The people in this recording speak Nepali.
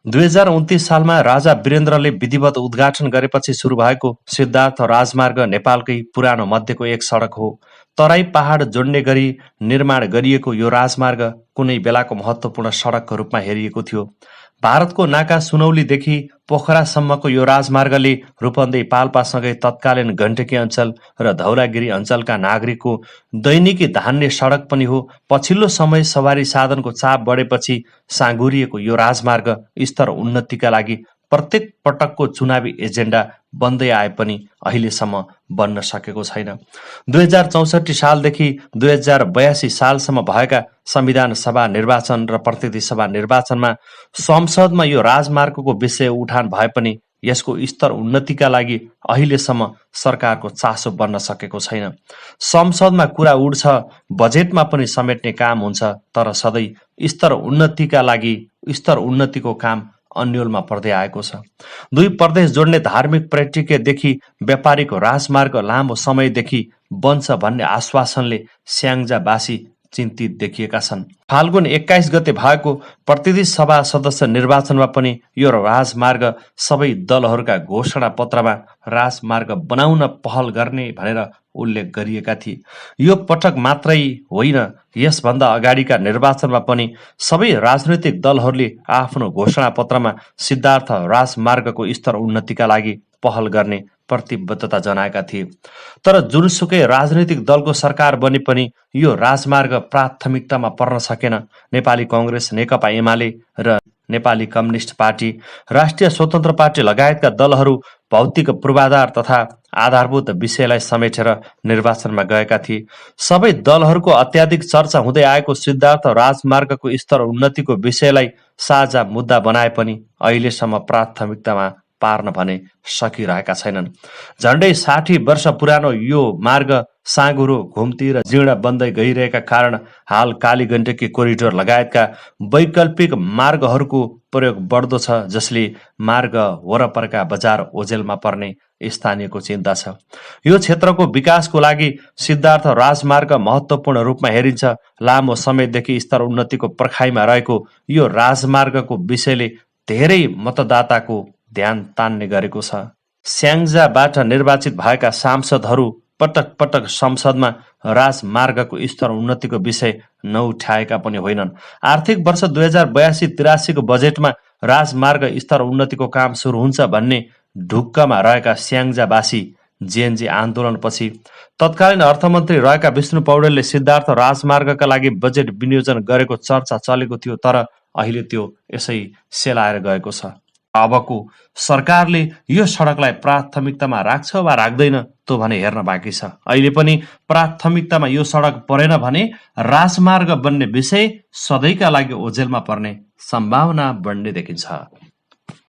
2029 सालमा राजा वीरेन्द्रले विधिवत उद्घाटन गरेपछि सुरु भएको सिद्धार्थ राजमार्ग नेपालकै पुरानो मध्येको एक सडक हो। तराई पहाड जोड्ने गरी निर्माण गरिएको यो राजमार्ग कुनै बेलाको महत्त्वपूर्ण सडकको रूपमा हेरिएको थियो। भारतको नाका सुनौलीदेखि पोखरासम्मको यो राजमार्गले रूपन्देही पाल्पासँगै तत्कालीन गण्डकी अञ्चल र धौलागिरी अञ्चलका नागरिकको दैनिकी धान्ने सडक पनि हो। पछिल्लो समय सवारी साधनको चाप बढेपछि साँगुरिएको यो राजमार्ग स्तर उन्नतिका लागि प्रत्येक पटकको चुनावी एजेन्डा बन्दै आए पनि अहिलेसम्म बन्न सकेको छैन। 2064 सालदेखि 2082 सालसम्म भएका संविधान सभा निर्वाचन र प्रतिनिधि सभा निर्वाचनमा संसदमा यो राजमार्गको विषय उठान भए पनि यसको स्तर उन्नतिका लागि अहिलेसम्म सरकारको चासो बन्न सकेको छैन। संसदमा कुरा उड्छ, बजेटमा पनि समेट्ने काम हुन्छ, तर सधैँ स्तर उन्नतिको काम अन्यलमा पर्दै आएको छ। दुई प्रदेश जोड्ने धार्मिक पर्यटकीयदेखि व्यापारिक राजमार्ग लामो समयदेखि बन्छ भन्ने आश्वासनले स्याङ्जाबासी चिन्तित देखिएका छन्। फाल्गुन 21 गते भएको प्रतिनिधि सभा सदस्य निर्वाचनमा पनि यो राजमार्ग सबै दलहरूका घोषणा पत्रमा राजमार्ग बनाउन पहल गर्ने भनेर उल्लेख गरिएका थिए। यो पटक मात्रै होइन, यसभन्दा अगाडिका निर्वाचनमा पनि सबै राजनैतिक दलहरूले आफ्नो घोषणा पत्रमा सिद्धार्थ राजमार्गको स्तर उन्नतिका लागि पहल गर्ने प्रतिबद्धता जनाएका थिए। तर जुनसुकै राजनैतिक दलको सरकार बने पनि यो राजमार्ग प्राथमिकतामा पर्न सकेन। नेपाली कांग्रेस, नेकपा एमाले र नेपाली कम्युनिस्ट पार्टी, राष्ट्रिय स्वतन्त्र पार्टी लगायतका दलहरू भौतिक पूर्वाधार तथा आधारभूत विषयलाई समेटेर निर्वाचनमा गएका थिए। सबै दलहरूको अत्याधिक चर्चा हुँदै आएको सिद्धार्थ राजमार्गको स्तर उन्नतिको विषयलाई साझा मुद्दा बनाए पनि अहिलेसम्म प्राथमिकतामा पार्न भने सकिरहेका छैनन्। झण्डै 60 वर्ष पुरानो यो मार्ग साँगुरो, घुम्ती र जीर्ण बन्दै गइरहेका कारण हाल काली गण्डकी कोरिडोर लगायतका वैकल्पिक मार्गहरूको प्रयोग बढ्दो छ, जसले मार्ग वरपरका बजार ओझेलमा पर्ने स्थानीयको चिन्ता छ। यो क्षेत्रको विकासको लागि सिद्धार्थ राजमार्ग महत्त्वपूर्ण रूपमा हेरिन्छ। लामो समयदेखि स्तर उन्नतिको पर्खाइमा रहेको यो राजमार्गको विषयले धेरै मतदाताको ध्यान तान्ने गरेको छ। स्याङ्जाबाट निर्वाचित भएका सांसदहरू पटक पटक संसदमा राजमार्गको स्तर उन्नतिको विषय नउठाएका पनि होइनन्। आर्थिक वर्ष 2082-83 को बजेटमा राजमार्ग स्तर उन्नतिको काम सुरु हुन्छ भन्ने ढुक्कमा रहेका स्याङ्जाबासी जेएनजी आन्दोलनपछि तत्कालीन अर्थमन्त्री रहेका विष्णु पौडेलले सिद्धार्थ राजमार्गका लागि बजेट विनियोजन गरेको चर्चा चलेको थियो, तर अहिले त्यो यसै सेलाएर गएको छ। अबको सरकारले यो सडकलाई प्राथमिकतामा राख्छ वा राख्दैन त्यो भने हेर्न बाँकी छ। अहिले पनि प्राथमिकतामा यो सडक परेन भने राजमार्ग बन्ने विषय सधैँका लागि ओझेलमा पर्ने सम्भावना बढ्ने देखिन्छ।